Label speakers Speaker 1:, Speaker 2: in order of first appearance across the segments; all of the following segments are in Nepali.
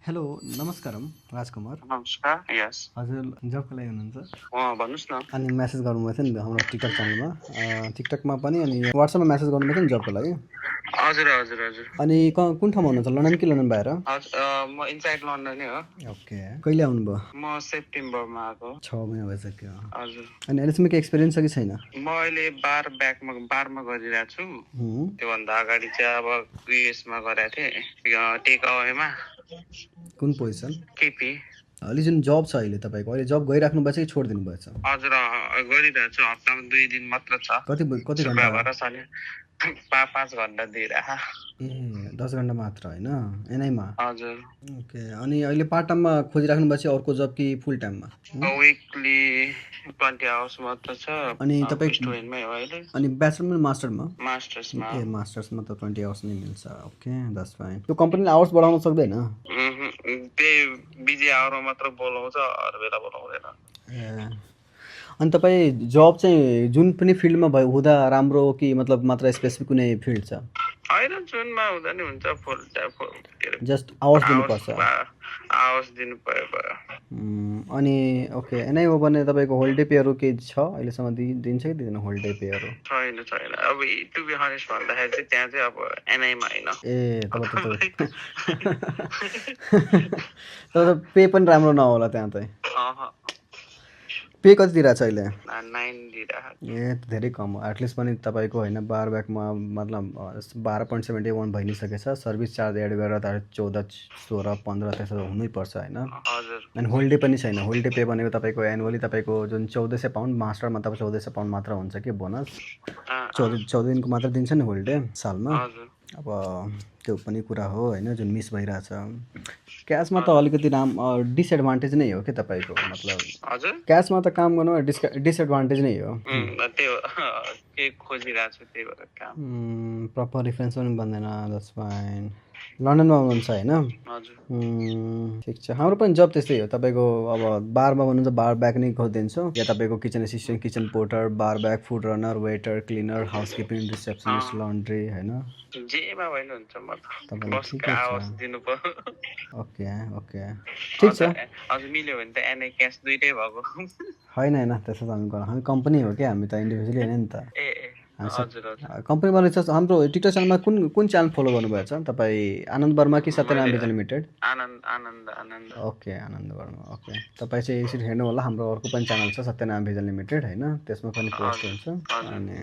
Speaker 1: हेलो नमस्कारम राजकुमार
Speaker 2: नमस्कार, यस।
Speaker 1: हजुर जबको लागि हुनुहुन्छ
Speaker 2: भन्नुहोस् न।
Speaker 1: अनि मेसेज गर्नुभएको थियो नि हाम्रो टिकटक च्यानलमा टिकटकमा पनि अनि वाट्सएपमा मेसेज गर्नुभएको थियो नि जबको लागि
Speaker 2: हजुर, हजुर, हजुर।
Speaker 1: अनि कुन ठाउँमा हुनुहुन्छ लन्डन कि लन्डन बाहिर
Speaker 2: म इनसाइड लन्डन नै हो।
Speaker 1: ओके कहिले आउनुभयो
Speaker 2: म सेप्टेम्बरमा आएको।
Speaker 1: 6 महिना भइसक्यो
Speaker 2: हजुर।
Speaker 1: अनि अहिलेसम्म के एक्सपिरियन्स छ कि छैन
Speaker 2: म अहिले बारमा गरिरहेको छु। त्योभन्दा अगाडि चाहिँ अब युएसमा गरेको थिएँ टेक अवेमा।
Speaker 1: कुन पोजिसन
Speaker 2: केपी।
Speaker 1: अहिले जुन जब छ अहिले तपाईँको अहिले जब गइराख्नु भएको छ कि छोडिदिनु भएछ
Speaker 2: हजुर, गरिरहेको छु। हप्तामा 2 दिन मात्र छ।
Speaker 1: कति घन्टा
Speaker 2: शुक्रबार शनि 5 घन्टा दिइरह।
Speaker 1: ए 10 घन्टा मात्र होइन एनआईमा
Speaker 2: हजुर।
Speaker 1: ओके अनि अहिले पार्ट टाइममा खोजिराख्नु भएको छ अर्को जब कि फुल टाइममा
Speaker 2: विकली 20 आवर्स मात्र छ।
Speaker 1: अनि तपाईँ
Speaker 2: स्टुडेन्टमै हो अहिले।
Speaker 1: अनि ब्याचलरमा मास्टरमा
Speaker 2: मास्टर्समा।
Speaker 1: ए मास्टर्समा त 20 आवर्स नै मिल्छ ओके द्याट्स फाइन त्यो कम्पनीले आवर्स बढाउन सक्दैन
Speaker 2: त्यही बिजी आवरमा मात्र बोलाउँछ, अरू बेला बोलाउँदैन।
Speaker 1: ए अनि तपाईँ जब चाहिँ जुन पनि फिल्डमा हुँदा राम्रो हो कि मतलब मात्र स्पेसिफिक कुनै फिल्ड छ
Speaker 2: होइन, जुनमा हुँदा नि हुन्छ।
Speaker 1: जस्ट आवर्स दिनुपर्छ
Speaker 2: आवर्स दिनु भयो।
Speaker 1: अनि ओके एनआई हो भने तपाईँको होलिडे पेहरू के छ अहिलेसम्म दिन्छ कि दिँदैन होलिडे पेहरू
Speaker 2: छैन। अब टु बी हनेस्ट भन्दाखेरि चाहिँ त्यहाँ चाहिँ अब एनआईमा होइन।
Speaker 1: ए तपाईँ त पे पनि राम्रो नहोला त्यहाँ त पे कति दिइरहेको छ अहिले
Speaker 2: 9 दिइरहेको।
Speaker 1: ए धेरै कम हो एटलिस्ट पनि तपाईँको होइन बार ब्याकमा मतलब 12.71 भइ नै सकेछ सर्भिस चार्ज एड गरेर त 14 16 15 त्यसो हुनैपर्छ होइन अनि होलिडे पनि छैन होलिडे पे भनेको तपाईँको एनुअली तपाईँको जुन 1400 पाउन्ड मास्टरमा तपाईँ 1400 पाउन्ड मात्र हुन्छ कि बोनस 14 दिनको मात्र दिन्छ नि होलिडे सालमा अब त्यो पनि कुरा हो होइन जुन मिस भइरहेछ क्यासमा त अलिकति डिसएडभान्टेज नै हो कि तपाईँको मतलब क्यासमा त काम गर्नु डिसएडभान्टेज नै हो प्रपर रिफरेन्स पनि बन्दैन द्याट्स फाइन लन्डनमा हुनुहुन्छ होइन ठिक छ हाम्रो पनि जब त्यस्तै हो तपाईँको अब बारमा भन्नुहुन्छ बार ब्याक नै खोजिदिन्छु या तपाईँको kitchen assistant kitchen porter bar back food runner waiter cleaner housekeeping receptionist laundry होइन तपाईँलाई ठिकै छ ओके ठिक छ होइन त्यसो त हामी कम्पनी हो क्या हामी त इन्डिभिजुअली होइन नि त कम्पनीमा रहेछ हाम्रो टिकटक च्यानलमा कुन च्यानल फलो गर्नुभएको छ तपाईँ आनन्द वर्मा कि सत्यनारायण भिजन लिमिटेड ओके आनन्द वर्मा ओके तपाईँ चाहिँ यसरी हेर्नु होला हाम्रो अर्को पनि च्यानल छ सत्यनारायण भिजन लिमिटेड होइन त्यसमा पनि पोस्ट हुन्छ अनि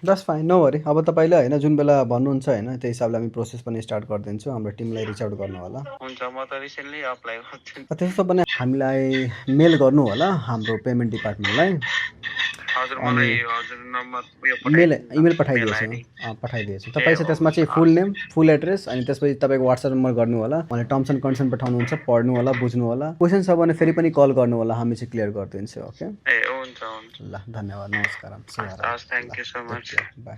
Speaker 1: दस फाइन नभरि अब तपाईँले होइन जुन बेला भन्नुहुन्छ होइन त्यही हिसाबले हामी प्रोसेस पनि स्टार्ट गरिदिन्छौँ हाम्रो टिमलाई रिच आउट गर्नु होला त्यसो भने हामीलाई मेल गर्नु होला हाम्रो पेमेन्ट डिपार्टमेन्टलाई इमेल पठाइदिएछु तपाईँ चाहिँ त्यसमा चाहिँ फुल नेम फुल एड्रेस अनि त्यसपछि तपाईँको वाट्सएप नम्बर गर्नु होला अनि टर्म्स एन्ड कन्डिसन पठाउनुहुन्छ पढ्नु होला बुझ्नु होला क्वेसन छ भने फेरि पनि कल गर्नु होला हामी चाहिँ क्लियर गरिदिन्छौँ ओके ल धन्यवाद नमस्कार बाई